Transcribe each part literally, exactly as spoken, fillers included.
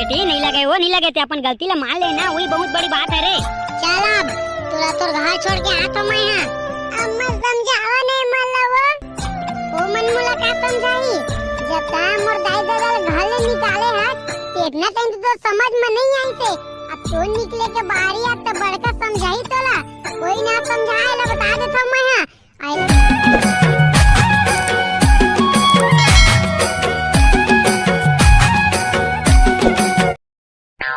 ते नहीं लगे, वो नहीं लगे, ते अपन गलती ला मान ले ना, वही बहुत बड़ी बात है रे। चल अब, तोला तोर घर छोड़ के आत हो मैं हा। अम्मा समझावा नहीं मन ला वो, वो मन मोला का समझाही? जब तैं मोर दाई ददा ला घर ले निकाले हस, ते इतना टाइम तो समझ में नहीं आई से। अब तो निकले के बारी आ तो बड़का समझाही तोला। कोई ना समझाए ला बता देत हो मैं हा। आई।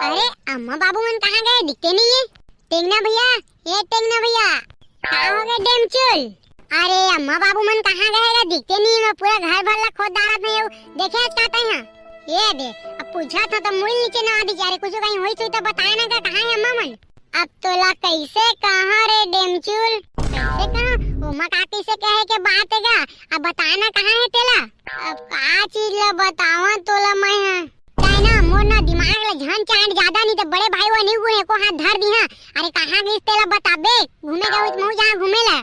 अरे, अम्मा बाबू मन कहाँ गए? दिखते नहीं है। टेंगना भैया, ए टेंगना भैया, का हो गए डेमचुल? अरे, अम्मा बाबू मन कहाँ गए रे? दिखते नहीं है, मैं पूरा घर भर ला खोद डारत हँव, देखे आज का तैं हा? ये दे, अब पूछा था तो मुड़ नीचे ना आ बेचारे, कुछ कहीं होइस होही तो बताए ना का, कहाँ है अम्मा मन? अब तोला कैसे कहाँ रे डेमचुल? कैसे कहाँ? ओमा का कैसे कहे के बात है गा? अब बता ना कहाँ है तेला? अब का चीज ला बतावा तोला मैं हा? काय ना, मोर ना दिमाग ला झन चाट जादा, नहीं तो बड़े भाई वो नहीं गुहे को हाथ धर दी हा। अरे कहाँ गइस तेला बताबे? घूमे गए उस महू जहाँ घूमे ला।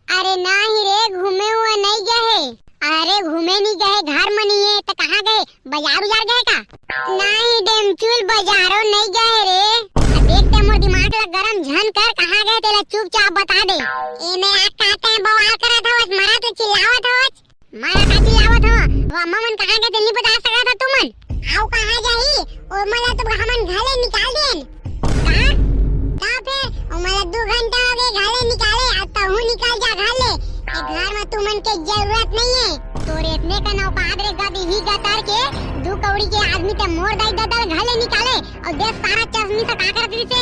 अरे नाही रे, घूमे हुआ नहीं गए है। अरे घूमे नहीं गए, घर में नहीं है, तो कहाँ गए? बाजार उजार गए का? नहीं डेमचुल, बाजारो नहीं गए रे। अब देख ते मोर दिमाग ला गरम झन कर, कहाँ गए तेला चुपचाप बता दे। ए मैं आज कहते हैं बवाल करत हवस, मरा तो चिल्लावत हवस। मैं का चिल्लावत हवं? वो अम्मा मन कहाँ गए तेला नहीं बता सकत हा तुमन? आओ कहाँ जाही? ओ मला तो हमन घर ले निकाल देन। का? का फिर? ओ मला दो घंटा हो गए घर ले निकाले, अब तहू निकल जा घर ले। ए घर में तुमन के जरूरत नहीं है। तोर इतने का औकात रे गदी ही गतर के, दू कौड़ी के आदमी ते मोर दाई ददा ला घर ले निकाले, और देख सारा चश्मी से का करत रहिसे।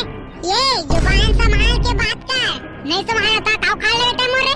ये जुबान संभाल के बात कर। नहीं संभाला था, का उखाड़ लेबे ते मोर रे?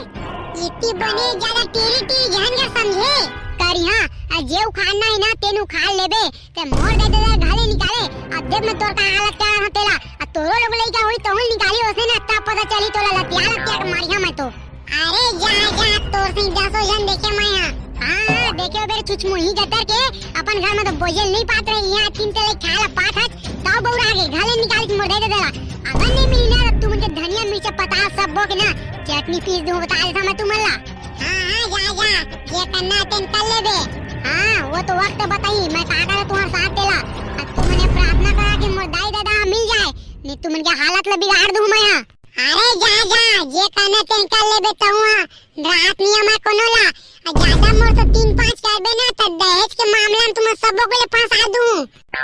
इतनी बने ज्यादा टीरी टीरी झन कर समझे। करी हाँ, आ जे उखाड़ना है ना, तेन उखाड़ लेबे। ते मोर दाई ददा ला घर ले निकाले, अब देख मैं तोर का हालत करत हँव तेला। आ तोरो लोग लइका होही, तहूँ निकाली ओसने ना, तब पता चली तोला लतिया लतिया के मारिहा मैं तो। अरे जा, जा, तोर सही दसो झन देखे मैं हा। हाँ, हाँ, देखे हो बेरे छुछमुही गतर के, अपन घर में तो बोझेल नहीं पात रही, यहाँ तीन तले खाए ला पात हच, तब बउरा गे, घर ले निकाल के मोर दाई ददा ला। अगर नहीं मिली ना, तो तुमन के धनिया मिर्चा पताल सब बो के ना, चटनी पीस दूँ, बता देता मैं तुमन ला। हाँ, हाँ, जा, जा, जे करना तेन कर लेबे। हाँ, वो तो वक्त बताही, मैं का करा तुम्हार साथ तेला। अब तुमन ये प्रार्थना करा कि मोर दाई ददा मिल जाए, नहीं तुमन के हालत ला बिगाड़ दूँ मैं हा। अरे जा, जा, जे कहना तेन कर लेबे तहूँ हा। रात नियम है कोनो ला। आ ज्यादा मोर तो तीन पाँच करबे ना, त दहेज के मामला में तुम सबो को ले फंसा दूँ।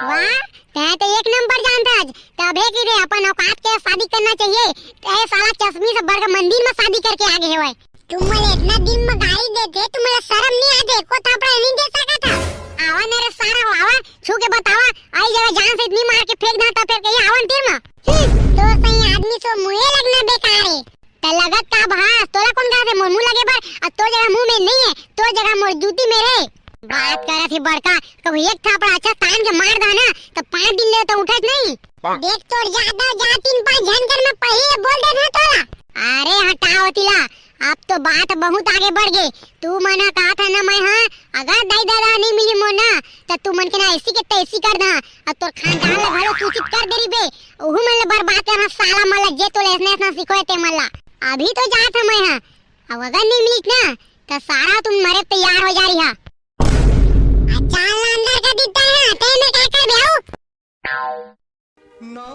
वाह, तैं तो एक नंबर जानता आज। तभे की रे अपन औकात के शादी करना चाहिए। ए साला चश्मी से बढ़ के मंदिर में शादी करके आ गए हवय। तुम मन इतना दिन में गाली देते, तुम मन शर्म नहीं आते? को थापड़ा नहीं दे सका था? आवा ना रे सारा हो, आवा, छू के बतावा। आई जगह जान से इतनी मार के फेंक देना, तब फिर कहीं आवन तीर में। हम्म, तो सही आदमी सो मुहे लगना बेकार है। त लगत का भास, तोला कौन कहा थे मोर मुंह लगे बर? अब तोर जगह मुंह में नहीं है, तोर जगह मोर जूती में रे। बात करत ही बड़का, कभी एक थापड़ा अच्छा तान के मार दा ना, त पाँच दिन ले तो उठत नहीं। देख तोर ज्यादा जा तीन पाँच झन कर मैं पहले बोल दे था तोला। अरे हटाओ तिला, अब तो बात बहुत आगे बढ़ गई। तू मना कहा था ना मैं, हाँ, अगर दाई ददा नहीं मिली मोर ना, त तू मन के ना ऐसी के तैसी कर दा। अब तोर खानदान ला घलो सूचित कर दे रही बे, ओहू मन ला बर्बाद करना साला मन ला, जे तोला ऐसने ऐसना सिखोए ते मन ला। अभी तो जात हँव मैं हा, अब अगर नहीं मिलिस ना, त सारा तुम मरे तैयार हो जा रही हा। आ चाल ला अंदर कर दीता है, ते में क्या कर ब्याऊ?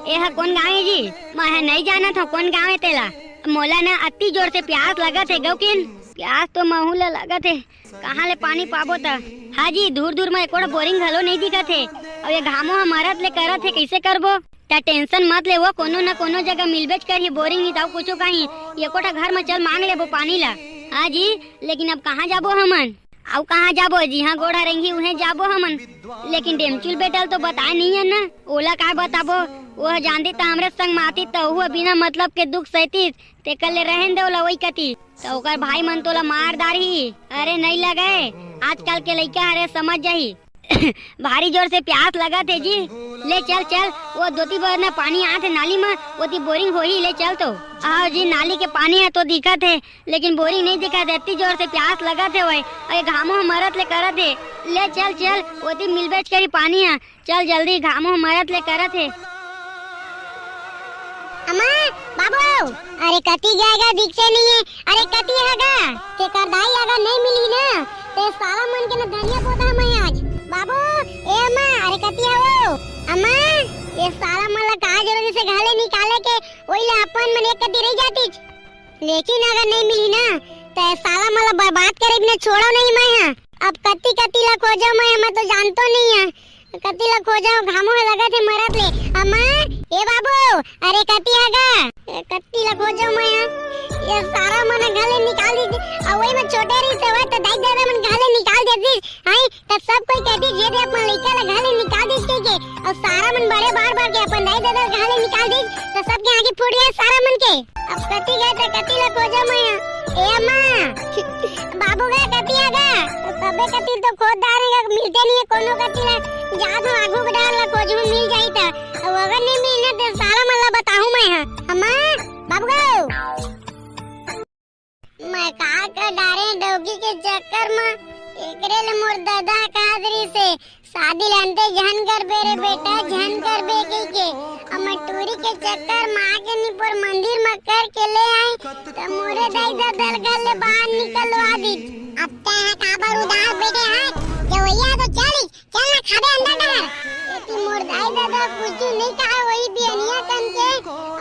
ए हा कोन गाँव हे जी? मैं हा नहीं जानत हँव कोन गाँव हे तेला। मोला ना अति जोर से प्यास लगत हे गौकिन, प्यास तो महू ला लगत हे। कहाँ ले पानी पाबो त? हाँ जी, दूर दूर में एकोड़ा बोरिंग घलो नहीं दिखत हे। अउ ये घामो ह मरत ले करत हे, कइसे करबो? त टेंशन मत ले, वो कोनो न कोनो जगह मिलबेच करही बोरिंग, नहीं त अउ कुछो कहीं। एकोठा घर में चल मांग लेबो पानी ला। हाँ जी, लेकिन अब कहाँ जाबो हमन? अउ कहाँ जाबो? जिहाँ गोड़ हरेंगी उहें जाबो हमन। लेकिन डेमचुल बेटा ल तो बताए नहीं है ना, ओला काय बताबो? वो जानती त हमरे संग माती त वो बिना मतलब के दुख सहतीस, तेकर ले रहन दे ओला वही कती। त ओकर भाई मन तोला मार डारही। अरे नहीं लगे, आजकल के लइका हरे समझ जाही। भारी जोर से प्यास लगत हे जी। ले चल चल, वो दोती बर न पानी आत हे नाली म, ओती बोरिंग होही, ले चल तो। आओ जी, नाली के पानी ह तो दिखत हे, लेकिन बोरिंग नहीं दिखत हे, इतनी जोर से प्यास लगत हे वही। अरे घामो ह मरत ले करत हे, ले चल चल, ओती मिलबेच करी पानी ह। चल जल्दी, घामो मरत ले करत हे। अम्मा, बाबू, अरे कती जाएगा दिखते नहीं है। अरे कती हैगा? तेकर दाई अगर नहीं मिली ना, ते साला मन के ना धनिया पोता मैं आज। बाबू, ए अम्मा, अरे कती है वो? अम्मा, ये सारा मन ला का जरूरी से घर ले निकाले के, वही ला अपन मन एक कति रह जातीच। लेकिन अगर नहीं मिली ना, तो ये सारा मन ला बर्बाद करे बिना छोड़ो नहीं मैं हा। अब कति कति ला खोजो मैं, मैं तो जानतो नहीं है। कति ला खोजो, घामो हे लगत हे मरत ले। अम्मा, ए बाबू, अरे कति आगा? ए, कति ला खोजो मैं हा। ये सारा मन घर ले निकाल दीजिए। और वही में छोटे रही से, तो दाई दादा मन घर ले निकाल देती। आई, त सब कोई कहती, "जे दे अपन लइका ला घर ले निकाल देस," कहिके। अउ सारा मन बड़े बार बार के अपन दाई ददा घर ले निकाल देस, त सबके आँखी फूट गए सारा मन के। अब कति गए त कति ला खोजो मैं हा। ए अम्मा, बाबू गए कति आगा? सबे कति तो खोज डारे गा, मिलते नहीं है कोनो कति ला। जात हूँ आगू के डार ला खोजहूँ, मिल जाई त। अब अगर नहीं मिलना त सारा मन ला बताहूँ मैं हा। अम्मा, बाबू गए। मैं का कर डारे डौकी के चक्कर म, एकरे ले मोर ददा कहत रहिसे, "शादी लानते झन करबे रे बेटा, झन करबे," कहिके। अब मैं टूरी के चक्कर म आके निपोर मंदिर म करके ले आई, त मोरे दाई ददा घर ले बाहर निकलवा दी। अब तैं ह काबर उदास बैठे है? जवैया तो चलिस, चल ना खाबे अंडा डहर। एती मोर दाई ददा कुछु नहीं कहा, वही बियनिया कन के,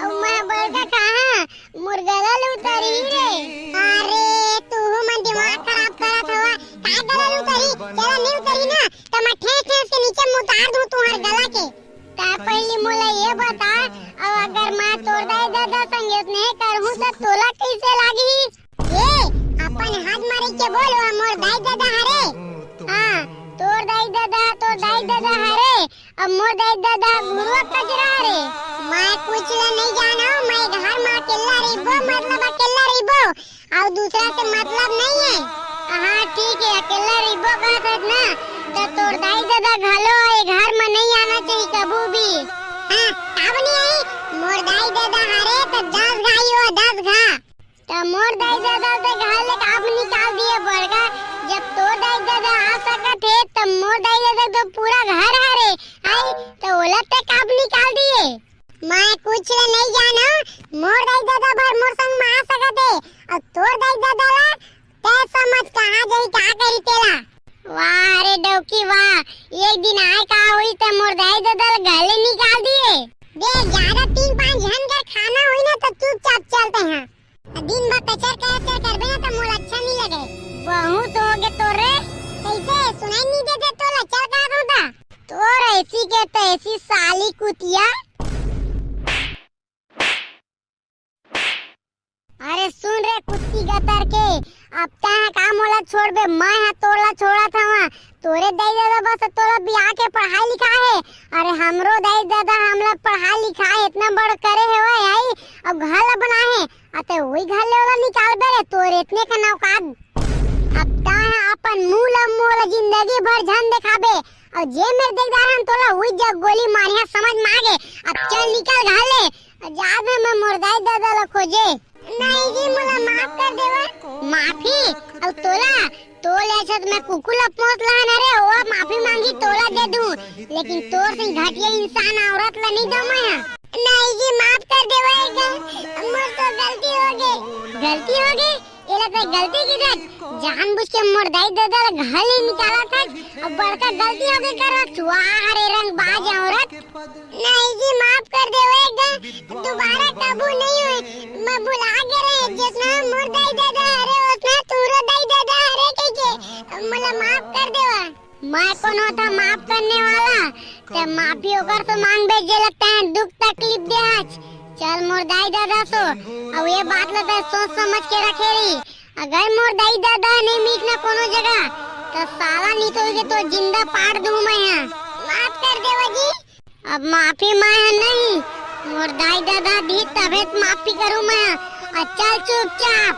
अउ मैं बड़का कहा, मोर गला ले उतरही रे। अरे, तुहू मन दिमाग खराब करत हवा। का गला ले उतरही? चला नहीं उतरही ना, त मैं ठेस ठेस के नीचे में उतार दूं तुहर गला के। त पहली मोला ये बता, अउ अगर मैं तोर दाई ददा संगे स्नेह करहूं त तोला कैसे लागही? ए, अपन हाथ मारे के बोल, वो मोर दाई ददा हरे। हाँ, तोर दाई ददा, तोर दाई ददा हरे। अब मोर दाई ददा घुरुवा कचरा रे। मैं कुछ ला नहीं जानो, मैं घर में अकेला रहिबो, मतलब अकेला रहिबो, और दूसरा से मतलब नहीं है। हाँ ठीक है, अकेला रहिबो कहत हस ना, तो तोर दाई ददा घलो ये घर में नहीं आना चाहिए कभू भी। हाँ, काबर नहीं आई? मोर दाई ददा हरे तो दस घा ही हो, दस घा। त मोर दाई ददा ते घर ले काबर निकाल दिए बड़का? जब तोर दाई ददा आ सकत हे, त मोर दाई ददा तो पूरा घर हरे, आई, त ओला ते काबर निकाल दिए? मैं कुछ ले नहीं जानो, मोर दाई ददा भर मोर संग में आ सकत हे, अउ तोर दाई ददा ला ते समझ कहाँ जाई, का करी तेला। वाह रे डौकी वाह, एक दिन आए का होई त मोर दाई ददा ला घर ले निकाल दिए। देख, ज्यादा तीन पांच झन के खाना होई ना, त चुपचाप चलते हैं। दिन भर कचर कचर करबे ना, त मोला अच्छा नहीं लगे। बहुत हो गे तोर रे। कैसे सुनाई नहीं देते तोला? चल कहा था। तोर ऐसी के तैसी साली कुतिया। अरे सुन रे कुत्ती गतर के, अब तैं का मोला छोड़बे? मैं हा तोला छोड़त हवा। तोरे दाई ददा बस तोला बियाह के पढ़ाई लिखा है। अरे हमरो दाई ददा हमला पढ़ाई लिखा है, इतना बड़ करे है वो आई, अब घर ला बना है। अते वही घर ले ओला निकालबे रे, तोर इतने का औकात। अब तैं अपन मुंह ला मोला जिंदगी भर झन देखाबे, और जे मेर देखदार हन तोला वही जग गोली मारिया, समझ में आगे। अब चल निकल घर ले, जात हंव मैं मोर दाई ददा ला खोजे। नहीं जी, मोला माफ कर देवा। माफी? और तोला, तोले अच्छा तो मैं कुकुर ला पोंछ लहा ना रे, वो माफी मांगी तोला दे दूं, लेकिन तोर से घटिया इंसान औरत ला नहीं दो मैं। नहीं जी, माफ कर देवा एक, मोर तो गलती हो गई। गलती हो गई? एला तैं गलती किथस? जानबूझ के मोर दाई ददा ला घर ले निकालत हस, अब बड़का गलती हो गई करत। वाह रे रंगबाज औरत। नहीं जी, माफ कर देवा एक, दोबारा कबू नहीं होई। मैं भुला गे रहे, जितना मोर दाई ददा हरे, उतना तोरो दाई ददा हरे कहिके, मोला माफ कर देवा। मैं कौन होता माफ करने वाला? ते माफी ओकर से मांगबे जे लगता है दुख तकलीफ दे आज। चल मोर दाई ददा सो, अब ये बात ला तैं सोच समझ के रखे रही। अगर मोर दाई ददा नहीं मिलना कोनो जगह, तो साला नहीं तो के तो जिंदा पाड़ दूं मैं यहाँ। माफ कर देवा जी। अब माफी मैं यहाँ नहीं, मोर दाई ददा दी तबे तो माफी करूं मैं यहाँ। और चल चुपचाप।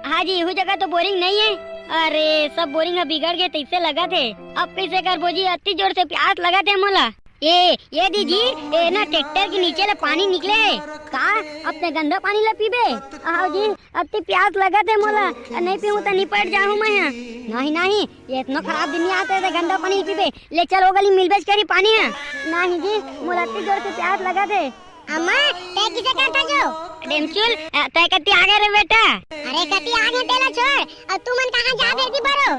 हाँ जी, इहू जगह तो बोरिंग नहीं है। अरे, सब बोरिंग ह बिगड़ गे तइसे लगत हे। अब कइसे करबो जी, अति जोर से प्यास लगत हे मोला। ए, ए दीदी, ए ना ट्रैक्टर के नीचे ले पानी निकले हे। का? अपने गंदा पानी ला पीबे? आओ जी, अति प्यास लगत हे मोला। नहीं पीहूं त निपट जाहूं मैं ह। नहीं, नहीं, ये इतना खराब दिन नहीं आते थे गंदा पानी पीबे। ले चल, ओ गली मिलबेच करी पानी ह। नहीं जी, मोला अति जोर से प्यास लगत हे। अम्मा, तैं किसे कहत हस ओ? डेमचुल, अ, तैं कति आगे रे बेटा? अरे कति आगे तेला छोड़, अउ तुमन कहाँ जात हव एती बरो?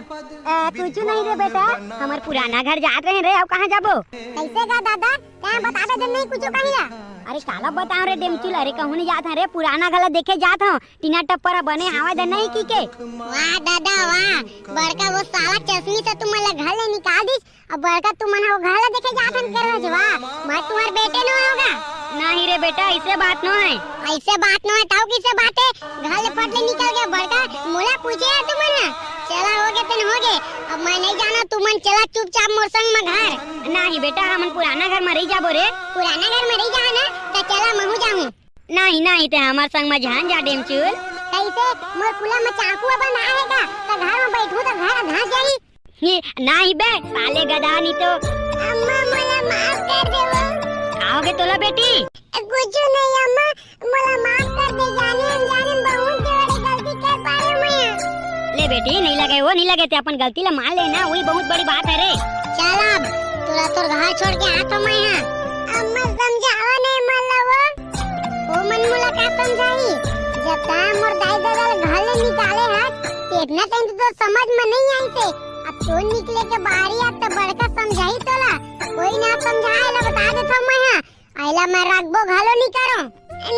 अ, कुछु नहीं रे बेटा, हमर पुराना घर जात रहेन रे, अउ कहाँ जाबो? कइसे गा दादा, तैं बता दे नहीं कुछु कहीं ला। अरे काला बतावं रे डेमचुल, अरे कहूँ नहीं जात हँव रे, पुराना घर ला देखे जात हँव, टीना टप्पर बने हावय दे नहीं कहिके। वाह दादा वाह, बड़का ओ साला चश्मी से तुमन ला घर ले निकाल दिस, अब बड़का तुमन ह ओ घर ला देखे जात हन केरो हजवा, मैं तुम्हर बेटे नो होगा। नहीं रे बेटा, अइसे बात नो हे। अइसे बात नो हे, तउ कइसे बात हे? घर ले फट ले निकल गे बड़का, मोला पूछे हे तुमन ह। चला होगे तेन होगे, अब मैं नहीं जानँव तुमन, चला चुपचाप मोर संग म घर। नहीं बेटा, हमन पुराना घर म रहि जाबो रे। पुराना घर म रहि जाहा ना, त चला महूँ जाहूँ। नहीं, नहीं, तैं हमर संग म झन जा डेमचुल। कइसे? मोर कुला म चाकू बंधाय हे का? त घर म बइठहूँ त घर धंस जाही। ये, नहीं बे, साले गधा नहीं तो। अम्मा, मोला माफ कर दे वो। का होगे तोला बेटी? कुछु नहीं अम्मा, मोला माफ कर दे, जाने अनजाने म बहुत बड़े गलती कर पाए हँव मैं। ले बेटी, नहीं लगे वो, नहीं लगे, तैं अपन गलती ला मान ले ना, वही बहुत बड़ी बात हे रे। चल अब, तोला तोर घर छोड़ के आत हँव मैं ह। अम्मा समझावा नहीं मन ला वो। ओ मन मोला का समझाही? जब तैं मोर दाई ददा ला घर ले निकाले हस, तेतना टाइम तो तोर समझ म नहीं आइसे। अब तोर निकले के बारी आत त बड़का समझाही तोला। कोई ना समझाए ला बता देथँव मैं ह। अइला मैं रखबो घलो नहीं करों।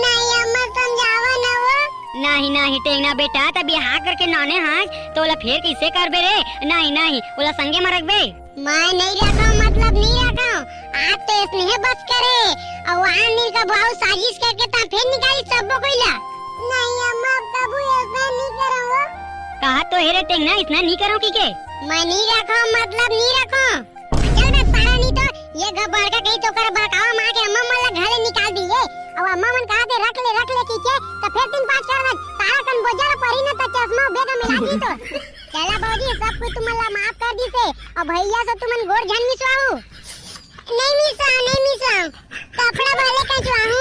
नहीं अम्मा समझावा ना वो। नहीं, नहीं टेंगना बेटा, तैं बिहाव करके नाने हस, त ओला फेर कइसे करबे रे? नहीं, नहीं, ओला संगे म रखबे। मैं नहीं रखँव, मतलब नहीं रखँव। आज तो अइसने हे बस करे। अउ वहाँ मिल के भाव साजिश करके तैं फेर निकालिस सबो कोई ला। नहीं अम्मा, अब कभू अइसना नहीं करँव वो। कहा तो हे रे टेंगना, अइसना नहीं करँव कहिके। मैं नहीं रखँव, मतलब नहीं रखँव। चल बे सारा, नहीं तो ये घर बड़का कहीं तो कर बड़कावा माँ के अम्मा मन ला घर ले निकाल दिए। अउ अम्मा मन कहा थे रख ले, रख ले कहिके, त फेर तीन पाँच कर दे। सारा कन बोझा ला परी न त चश्मा बेग में लागी तो। चला भौजी, सब कुछ तुमन ला माफ कर दिसे, अउ भैया से तुमन गोड़ झन मिसवाहू। नहीं मिसवाहूँ, नहीं मिसवाहूँ, कपड़ा भले कचवाहूँ,